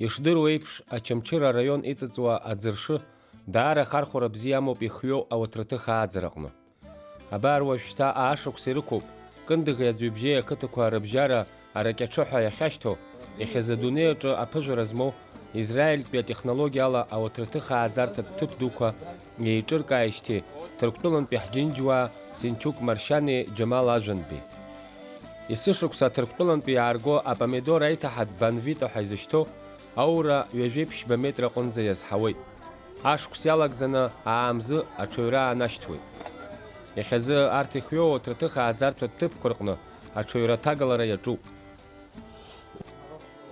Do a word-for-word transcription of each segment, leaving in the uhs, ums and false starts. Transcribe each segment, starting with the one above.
Ишдыру еиԥш, Очамчыра араион иҵыҵуа аӡыршы даара ахархәара бзиа амоуп ихҩоу ауаҭраҭых ааӡараҟны. Абар уажәшьҭа аашықәс ирықәуп, Кындыӷи Аӡҩыбжьеи ақыҭақәа рыбжьара аракьаҿыҳәа иахьашьҭоу, иахьазы адунеи аҿы аԥыжәара змоу, Израильтәи атехнологиала ауаҭраҭых ааӡарҭатә ҭыԥ дуқәа еиҿыркааижьҭеи Ҭырқәтәылантәи ҳџьынџьуаа Синчук Маршьани Џьамал Ажәантәи. Есышықәса Ҭырқәтәылантәи иаарго апомидор аиҭаҳатә Банвита ҳәа изышьҭоу аура ҩажәеиԥшьба метра аҟынӡа иазҳауеит. Ашықәс иалагӡаны аамзы аҽаҩра аанашьҭуеит. Иахьазы арҭ ихҩоу аҭраҭых ааӡарҭатә ҭыԥқәа рҟны аҽаҩра аҭагалара иаҿуп.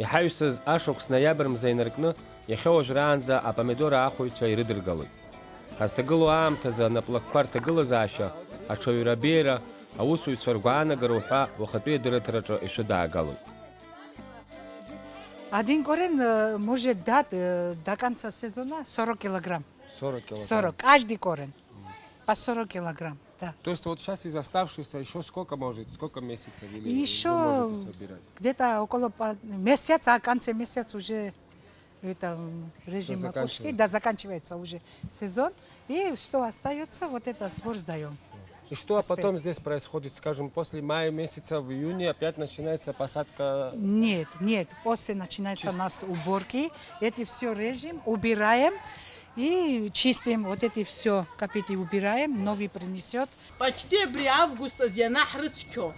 Иҳаҩсыз ашықәс ноиабр мза инаркны, иахьа уажәраанӡа апомидор аахәаҩцәа ирыдыргалоит. Ҳазҭагылоу аамҭазы анаплакқәа рҭагылазаашьа, аҽаҩра абеиара, аусзуҩцәа ргәаанагара уҳәа уахатәи адырраҭараҿы ишәыдаагалоит. Один корень, э, может дать, э, до конца сезона сорок килограмм. Сорок килограмм. Сорок, каждый корень. По сорок килограмм, да. То есть вот сейчас из оставшихся ещё сколько может, сколько месяцев или вы можете собирать? Ещё где-то около по-, месяца, а в конце месяца уже это, м, режим опуски, да, заканчивается уже сезон. И что остаётся, вот это сбор сдаём. И что потом здесь происходит, скажем, после мая месяца, в июне опять начинается посадка? Нет, нет, после начинается у нас уборки, эти всё режем, убираем и чистим, вот эти всё капити убираем, новый принесёт. Почти абри август азы ианаҳрыцқьо,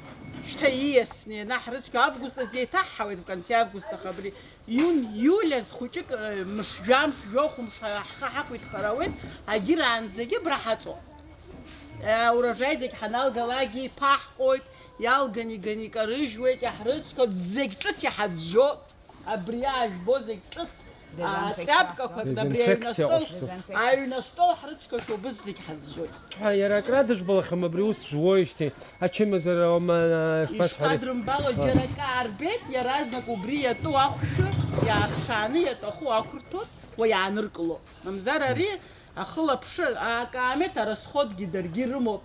шьҭа ииасны ианаҳрыцқьо, август азы еиҭаҳҳауеит, в конце августа, аха абри иун, иуль азы хәыҷык, э, мыш-, жәамш, жәохә мш ҳа-, ҳхы ҳақәиҭхар ауеит, агьыраанӡагьы абра ҳаҵоуп. Э, урожай зегь ҳаналгалакгьы иԥаҳҟоит, иалган иган икарыжьуеит, иаҳрыцқьоит, зегь ҿыц иҳаӡәӡәоит. Абри аажәбо зегь ҿыц, аа, тряпкақәак, абри аҩнастол, аҩнастол ҳрыцқьоит, убыс зегь ҳазжоит. Ҳәа иара акра дыжәбалахьам абри ус зуоижьҭеи, ачымазара аума, шԥасҳәари? Ишԥадрымбало, џьара акы аарбеит, иаразнак убри иатәу ахәшәы иааршааны иаҭаху ақәырҭәоит, уа иааныркыло. Мамзар ари ахылаԥшра, акаамеҭ арасходгьы даргьы ирымоуп.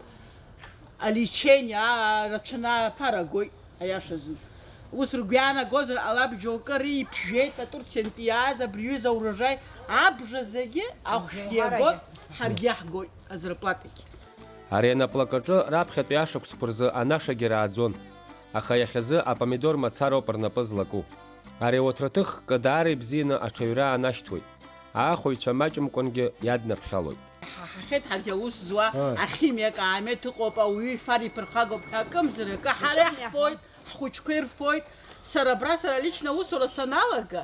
Алечение, аа, рацәаны аԥара агоит, аиашазы. Ус ргәы иаанагозар ҟалап, џьоукы ари иԥжәеит, атурциантәи иааз абри ҩыза аурожаи, абжа зегьы ахәшәгьы иагоит, ҳаргьы иаҳгоит азарплатагьы. Ари анаплакаҿы раԥхьатәи ашықәсқәа рзы анашагьы рааӡон, аха иахьазы апомидор мацароуп рнапы злаку. Ари ауаҭраҭых кы даара ибзианы аҽаҩра аанашьҭуеит. Аахәаҩцәа маҷымкәангьы иаднаԥхьалоит. Ҳаҳахьеит ҳаргьы аус зуа, ахимиак аамеҭ ыҟоуп, ауаҩы ифар иԥырхагоуп ҳәа акымзар акы ҳара иаҳфоит, ҳхәыҷқәа ирфоит. Сара абра, сара лично аусура саналага,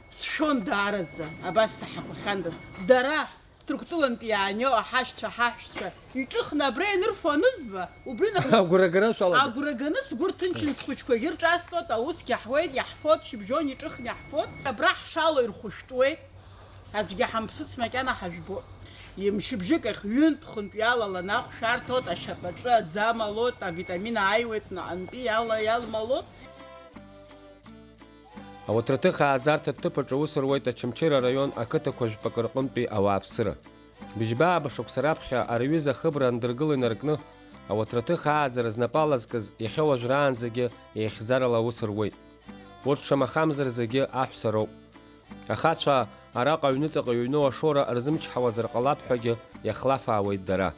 сшәон даараӡа, абас саҳақәахьандаз. Дара, Ҭырқәтәылантәи иаанео аҳашьцәа, ҳаҳәшьцәа иҿыхны абра ианырфо анызба, убри нахыс агәра ганы шәалагеит. Агәра ганы сгәы рҭынчын, схәыҷқәагьы рҿасҵоит, аусгьы ҳуеит, иаҳфоит, шьыбжьон иҿыхны иаҳфоит, абра ҳшалоу ирхәышәтәуеит. Аӡәгьы ҳамԥсыц макьана ҳажәбоит. Мшыбжьык ахь ҩынтә-хынтә иалалан ахә шәарҭоит, ашьапаҿы аӡы амалоит, авитамин ааиуеит, наҟынтәи иала иалмалоит. Ауаҭраҭых ааӡарҭа ҭыԥ аҿы аус руеит Очамчыра араион ақыҭақәа жәпакы рҟынтәи ауааԥсыра. Быжьба-ааба шықәса раԥхьа ари аҩыза ахыбра андыргыла инаркны, ауаҭраҭых ааӡара знапы алазкыз иахьа уажәраанӡагьы еихьӡарала аус руеит. Урҭ шамахамзар зегьы аҳәса роуп. Ахацәа араҟа аҩныҵаҟа иҩноу ашоура рзымчҳауазар ҟалап ҳәагьы иахлафаауеит дара.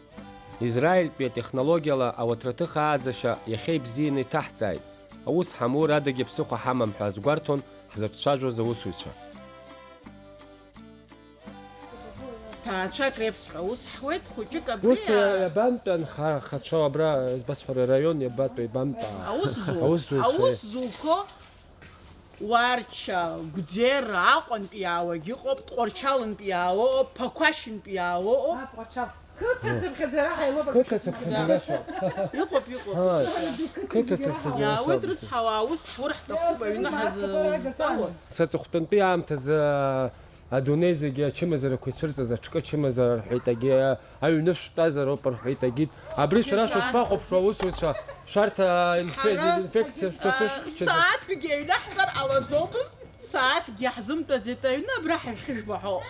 Израильтәи атехнологиала ауаҭраҭых ааӡашьа иахьа ибзианы иҭаҳҵааит. Аус ҳамур адагьы ԥсыхәа ҳамам ҳәа азгәарҭон ҳзыҿцәажәоз аусуҩцәа. Ҭаацәак реиԥшҵәҟьа аус ҳуеит, хәыҷык абри. Ус, а, иабантәи анхацәа абра, збасҳәара, араион иабатәу, иабантәи? Аус зу-, аус зуҩцәа. Аус зуқәо Уарча, Гәӡера, Аҟәантәи иаауагьы ыҟоуп, Тҟәарчалнтәи иаауа ыҟоуп, Ԥақәашьнтәи иаауа ыҟоуп. А, Тҟәарчал. Қыҭацыԥхьаӡа ара ҳаилоуп. Қыҭацыԥхьаӡа ара шәоуп. Иҟоуп, иҟоуп. Ҳа, қыҭацыԥхьаӡа ара шәоуп. Иаауеит, рыцҳауа, аус ҳурҳҭахуп, аҩны ҳазызтәалоит. Саҵыхәтәантәи аамҭазы адунеи зегьы ачымазарақәа ицәырҵыз аҽкы ачымазара рҳәеит, егьи аҩны шәтәазароуп рҳәеит, егьит. Абри шәара шәышԥахәаԥшуа, аусуцәа, шәарҭ, а, инфе-, ҳара, инфекциа шәҭацәышәшьҭ-, а, сааҭкгьы аҩны ҳтәар ҟалаӡомызт, сааҭкгьы ҳзымтәаӡеит аҩны, абра ҳахьыжәбо ҳауп.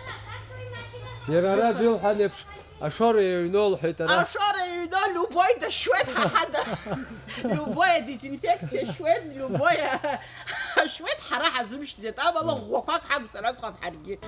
Иара ара аӡәы илҳәан еиԥш, ашоура иҩноу лҳәеит ара. Ашоура иҩноу любой дашьуеит ҳа ҳада. Любой адезинфекциа шьуеит, любой ашьуеит ҳара ҳаз-, Зымшьӡеит, амала ӷәӷәақәак ҳакәзар акәхап ҳаргьы.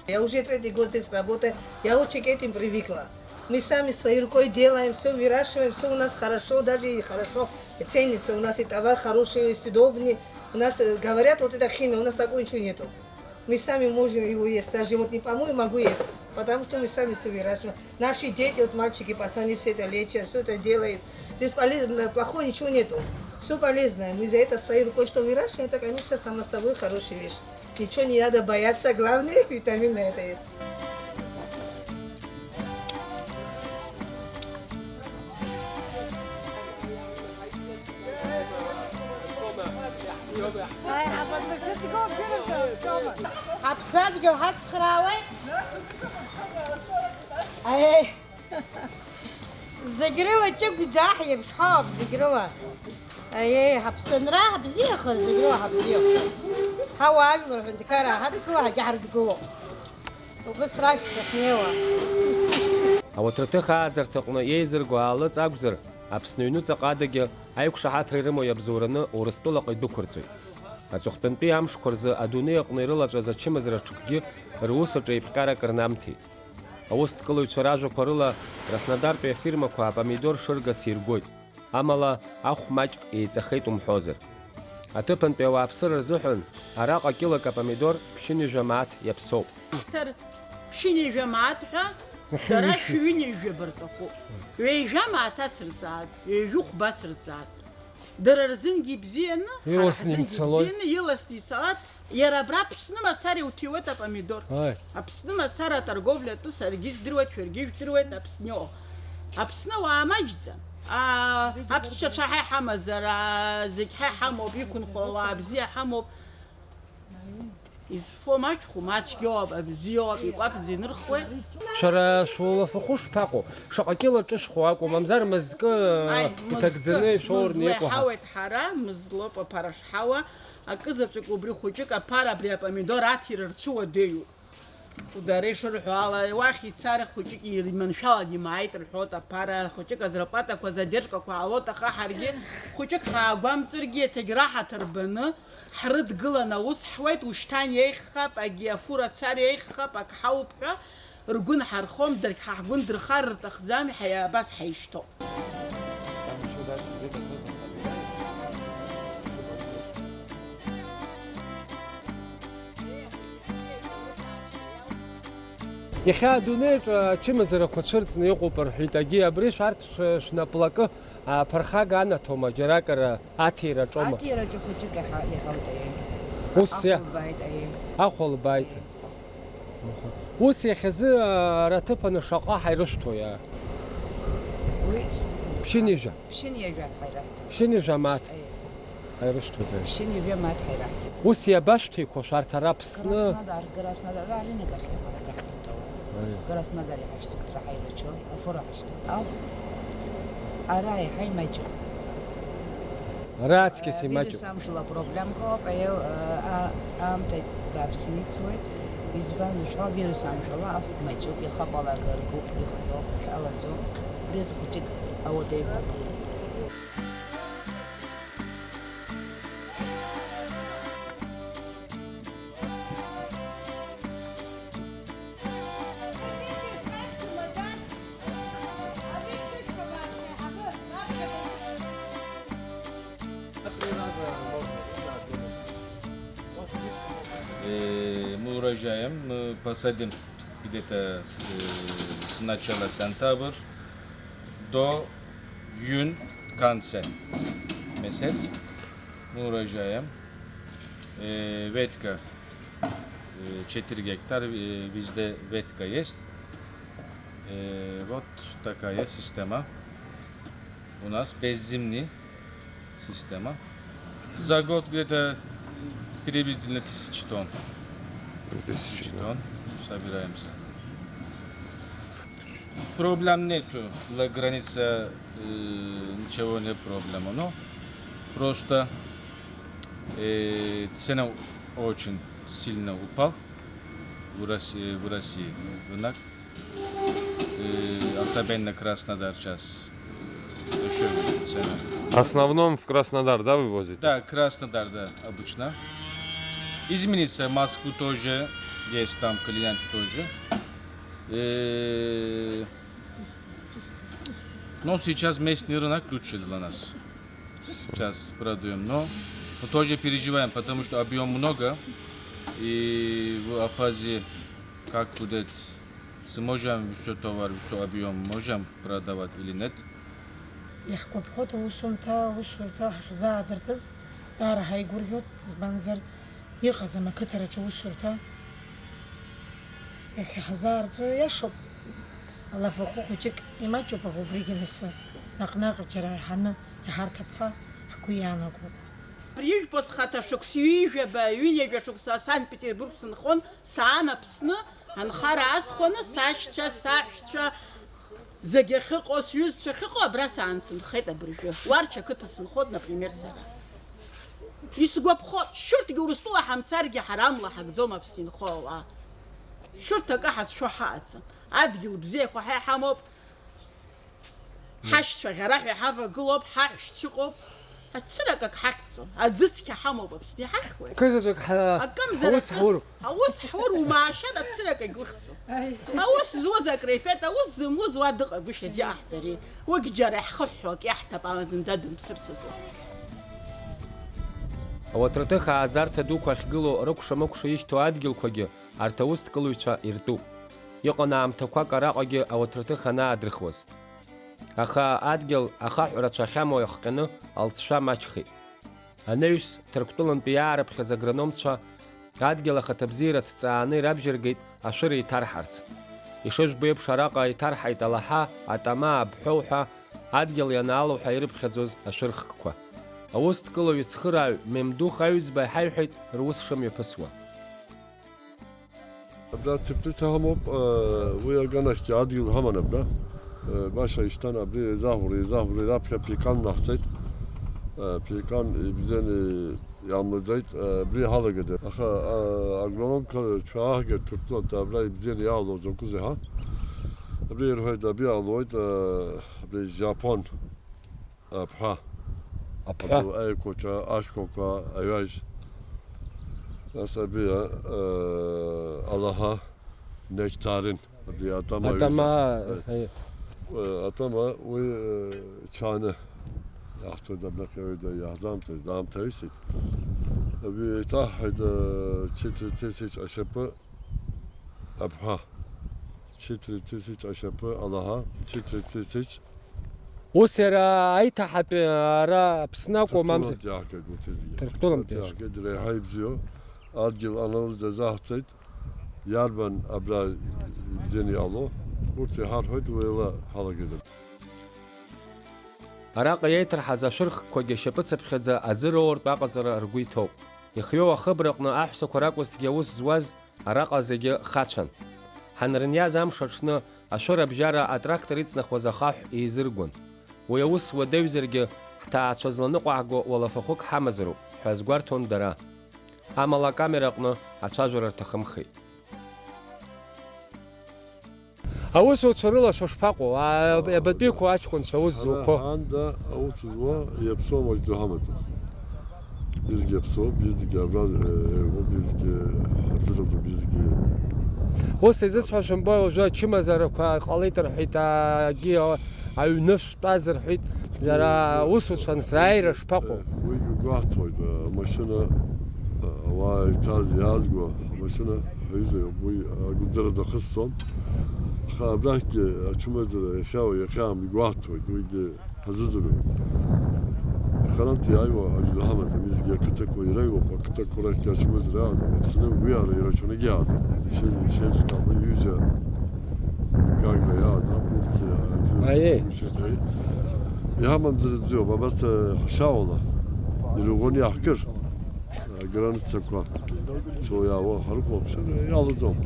Я уже третий год здесь работаю, я очень к этим привыкла. Мы сами своей рукой делаем, все выращиваем, все у нас хорошо, даже и хорошо ценится. У нас и товар хороший, и съедобный. У нас, э, говорят, вот это химия, у нас такого ничего нету. Мы сами можем его есть. Даже вот не помою, могу есть. Потому что мы сами все выращиваем. Наши дети, вот мальчики, пацаны, все это лечат, все это делают. Здесь полез-, плохого ничего нету. Все полезное. Мы за это своей рукой что выращиваем, это, конечно, само собой хорошая вещь. Ничего не надо бояться, главное, витамины это есть. Ҳаԥсадгьыл ҳацхраауеит. Аиеи. Зегь рыла ҷыгәӡа аҳ иеиԥш ҳауп, зегь рыла. Аиеи, ҳаԥсынра ҳабзиахар, зегь рыла ҳабзиахар. Ҳауаажәлар ҳәынҭқарра ҳадгыла, ҳагьҳарыдгыло. Убыс рашәа шәахьнеиуа. Ауаҭраҭых ааӡарҭаҟны иеизырго аалыҵ акәзар, Аԥсны аҩнуҵаҟа адагьы аиқәшаҳаҭра ирымоу иабзоураны Урыстәылаҟа идәықәырҵоит. Аҵыхәтәантәи амшқәа рзы адунеи аҟны ирылаҵәаз ачымазара ҽыкгьы рус аҿы еиԥҟьарак рнамҭеит. Аусҭкылаҩцәа ражәақәа рыла, Краснодартәи афирмақәа апомидор шыргац иргоит. Амала, ахә маҷк еиҵахеит умҳәозар. Аҭыԥантәи ауааԥсыра рзыҳәан араҟа кьылак апомидор ԥшьынҩажәа мааҭ иаԥсоуп. Ҳҭар ԥшьынҩажәа мааҭ ҳәа, дара шәҩынҩажәаба рҭахуп. Ҩажәа мааҭ ацырҵаат, ҩажәи хәба ацырҵаат. Дара рзынгьы ибзианы, ҳара иласны ҳзынгьы имцалои? Ибзианы, иласны ицалат. Иара абра Аԥсны мацара иуҭиуеит апомидор. Ааи. Аԥсны мацара аторговлиа атәы саргьы издыруеит, шәаргьы ижәдыруеит, Аԥсны иҟоу. Аԥсны ауаа маҷӡам. Аа, аԥсшьацәа ҳа иҳамазар, аа, зегь ҳа иҳамоуп, иқәынхо ауаа бзиа ҳамоуп. Изфо маҷхом, ацәгьоуп, абзиоуп, икәаԥӡа инырхуеит. Шәара шәулафахәы шԥаҟоу? Шаҟа кьыла ҿышхо акәу, мамзар мызкы, ааи, иҭагӡаны мызкы, ишәоурны мызла иҟоу ҳа? Иҳауеит ҳара, мызлоуп аԥара шҳауа. Акы заҵәык убри хәыҷык аԥара абри апомидор аҭира рцәыуадаҩуп. Дара ишырҳәо ала, уахь ицар хәыҷык иманшәалан имааит рҳәоит аԥара, хәыҷык азарплатақәа, задержкақәа аалоит, аха ҳаргьы хәыҷык ҳаагәамҵыргьы, еиҭагь раҳаҭыр баны ҳрыдгылан аус ҳуеит, ушьҭан иеиӷьхап, агьи афура цар иеиӷьхап, ак ҳауп ҳәа, ргәы нҳархом, даргь ҳа ҳгәы ндырхар рҭахӡами, ҳа абас ҳаишьҭоуп. Иахьа адунеиаҿ ачымазарақәа цәырҵны иҟоуп рҳәеит, агьи абри шәарҭ шә-, шәнаплакы, аԥырхага анаҭома, џьаракыр аҭира аҿома? Аҭираҿы хәыҷык иҳа-, иҳауеит, аиеи. Ус иа-, ахәылбааит, аиеи. Ахәылбааит. Аиеи. Ус иахьазы, ара аҭыԥаны шаҟа ҳаирышәҭуеи, аа? Уи с-, ԥшьынҩажәа. Ԥшьынҩажәа ҳаираҳҭеит. Ԥшьынҩажәа мааҭ. Аиеи. Ҳаирышәҭуеит, аиеи. Ԥшьынҩажәа мааҭ ҳаираҳҭеит. Ус иабашәҭеиқәо шәарҭ ара Аԥсны? Краснодар, Краснодар, ара аринок ахь иҟара раҳҭоит ауаа. Аиеи. Краснодар иҳашьҭоит, раҳаирачо, афура ҳашьҭоит. Ахә ара иаҳа имаҷуп. Ара аҵкьыс имаҷуп. Авирус амшала апроблемақәа ыҟоуп, аиеи, а, аамҭа бааԥсны ицуеит. Избан ишәҳәо, авирус амшала ахә маҷуп, ихапалак ргуп, ихтәоуп, иҳәалаӡом. Убри азы хәыҷык ауадаҩқәа. Э, мы урожаем, мы посадим где-то с, э, с начала сентябрь до июнь, конце месяц. Мы урожаем. Э, ветка, э, четыре гектара, э, везде ветка есть. Э, вот такая система. У нас беззимний система. За год где-то приблизительно тысяча тонн. Тысяча тонн собираемся. Проблем нету, для граница, э, ничего не проблема, но просто, э, цена очень Сильно упал в России, в России рынок. Э, особенно Краснодар сейчас. Дешевле цена. В основном в Краснодар, да, вывозите? Да, Краснодар, да, обычно. Изменится, Москву тоже, есть там клиенты тоже. Э, но сейчас местный рынок лучше для нас. Сейчас продаем, но мы тоже переживаем, потому что объем много, и в Абхазии как будет, сможем всё товар, всё объем можем продавать или нет? Иаҳгәаԥхоит аусумҭа, аусурҭа ҳахьзаадыртыз, даара ҳаигәырӷьоит, избанзар, иҟаӡам ақыҭараҿы усурҭа. Иахьа ҳзаарҵо иашоуп, алафахәы хәыҷык имаҷуп аха убригьы лассы, наҟ-наҟ џьара иаҳаны иҳарҭап ҳәа ҳгәы иаанагоуп. Абри ижәпоз хаҭа шықәс ҩажәаба, ҩынҩажәа шықәса Санкт-Петербург сынхон, саан Аԥсны, анхара аасхәаны, сашьцәа, саҳәшьцәа, зегь ахьыҟоу, сҩызцәа ахьыҟоу абра саан сынхеит абыржәы. Уарч ақыҭа сынхоит, например, сара. Исгәаԥхоит, шьурҭгьы Урыстәыла ҳамцаргьы ҳара амла ҳагӡом Аԥсны инхо ауаа. Шьурҭ акы ҳацәшәо ҳаҟаӡам. Адгьыл бзиақәа ҳа иҳамоуп. Ҳашьцәа ӷьараҳәа иҳавагылоуп, ҳаҳәшьцәа ыҟоуп. Ацырак ак ҳақәҵом. Аӡы цқьа ҳамоуп Аԥсны иҳахьуеи? Кызаҵәык ҳа-, акымзар ҳаус акы, ҳаур. Аус ҳур, умаашьар ацырак агь ухьӡом. Аус зуаз акрефет, аус зымуз уа дыҟагәышьаз иҟаҳҵари? Уигь џьара иаҳхыҳәҳәо ак иаҳҭап ала зынӡа дымцәырҵызар. Ауаҭраҭых ааӡарҭа дуқәа ахьгылоу рыкәша-мыкәша ишьҭоу адгьылқәагьы арҭ аусҭкылаҩцәа иртәуп. Иҟан аамҭақәак араҟагьы ауаҭраҭых анаадрыхуаз. Аха адгьыл ахаҳә рацәа ахьамоу иахҟьаны алҵшәа маҷхеит. Анаҩс, Ҭырқәтәылантәи иаарыԥхьаз агрономцәа адгьыл ахаҭабзиара ҭҵааны ирабжьыргеит ашәыр еиҭарҳарц. Ишыжәбо еиԥш, араҟа иҭарҳаит алаҳа, атама, абҳәоу ҳәа адгьыл ианаалоу ҳәа ирыԥхьаӡоз ашәырхкқәа. Аусҭкылаҩ ицхырааҩ Мемдух Аҩӡба иҳаиҳәеит рус шымҩаԥысуа. Абра теплица ҳамоуп, уи аганахьгьы адгьыл ҳаман абра. Баша ишьҭан абри еизаҳура, еизаҳура, раԥхьа пекан наҳҵеит. Пекан ибзианы иаамлаӡеит, абри ҳалагеит. Аха агрономқәа шәааҳгеит, Ҭырқәтәылантә абра ибзианы иаалоу закәызеи ҳәа. Абри ирҳәоит, абри аалоит, абри Жапон. Аԥҳа. Аԥҳа. Абри аиқәаҵәа, ашәқәақәа, аҩажь. Нас абри, э, алаҳа, нектарин. Абри атама Атама, аҩыза. Э, э. Э, атама уи, э, чаны. Иаҳҭоит абнаҟьаҩы да иаҳзамҭаз, даамҭаҩысит. Абри еиҭаҳҳәеит, э, четыре тысячи ашьапы. Аԥҳа. Четыре тысячи ашьапы алаҳа, четыре тысячи. Ус иара аиҭаҳатәи ара Аԥсны акәу, мамзар? Ҭырқәтәылантә иаҳгеит урҭ зегьы. Ҭырқәтәылантә. Урҭ иаҳгеит, иаҳгеит, реиҳа ибзиоу. Адгьыл аналыҵ азаҳҵеит, иарбан абра ибзианы иҟало, урҭ иҳарҳәоит, уи ала ҳалагеит. Араҟа иеиҭарҳаз ашәырхкқәагьы шьапыцыԥхьаӡа аӡы роуртә аҟаҵара ргәы иҭоуп. Ихҩоу ахыбраҟны аҳәсақәа ракәызҭгьы аус зуаз араҟа зегьы хацәан. Ҳанрыниаз амш аҽны ашәырабжьара атрактор иҵнахуаз ахаҳә еизыргон. Уи аус уадаҩзаргьы, ҳҭаацәа зланыҟәааго уалафахәык ҳамазароуп, ҳәа азгәарҭон дара. Амала акамера аҟны ацәажәара рҭахымхеит. Аусуцәа рылацәа шԥаҟоу? А, абатәиқәа аҷкәынцәа аус зуқәоу? Ҳара ҳаанда аус зуа иаԥсоу маҷ ду ҳамаӡам. Бзиагьы иаԥсоуп, бзиагьы абра, э, иҟоуп, бзиагьы ҳазыруп, бзиагьы. Ус изысҳәо шәымбои, уажәы ачымазарақәа ҟалеит рҳәеит, агьи аҩны шәтәаз рҳәеит, дара аусуцәан срааира шԥаҟоу? Уигьы гәаҳҭоит, амашьына, ауаа иҭаз, иаазго амашьына ҳаҩыза иоуп, уи агәынҵара дахысҵом. Аха абрахьгьы ачымазара иахьа, иахьа игәаҳҭоит, уигьы ҳазыӡырҩуеит. Харантә иааиуа аӡә ҳамаӡам, изегьы ақыҭақәа ираҩуп, ақыҭақәа рахьгьы ачымазара иаауаӡам, Аԥсны уи ара ирацәаны иаауаӡам. Шьыжь, шьыжь, ҩыџьа гагра иаауаӡам, урҭгьы аӡәы Аиеи. Иҳамамзар бзиоуп, абас ҳшьаауала ирӷәӷәаны иаҳкыр, аграницақәа цо иаауа ҳарыхәаԥшыр иалаӡом.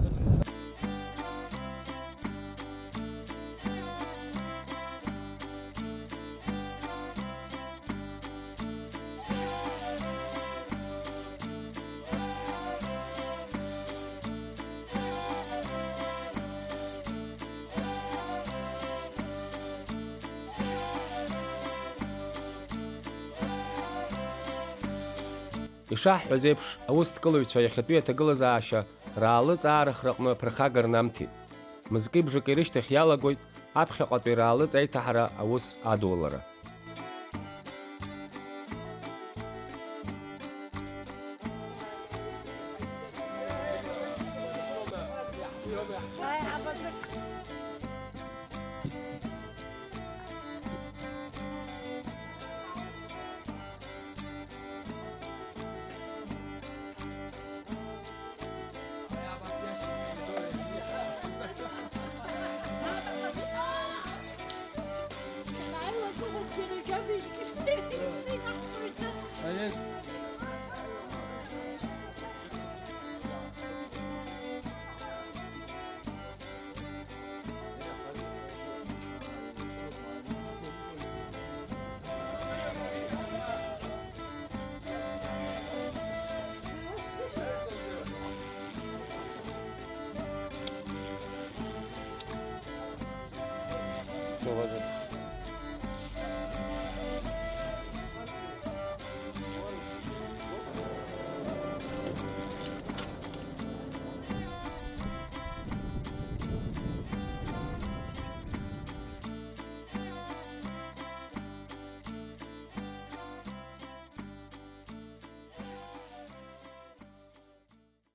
Ишаҳҳәаз еиԥш, аусҭкылаҩцәа иахьатәи аҭагылазаашьа раалыҵ аарыхраҟны ԥырхага рнамҭеит. Мызки-бжаки рышьҭахь иалагоит аԥхьаҟатәи раалыҵ аиҭаҳара аус адулара.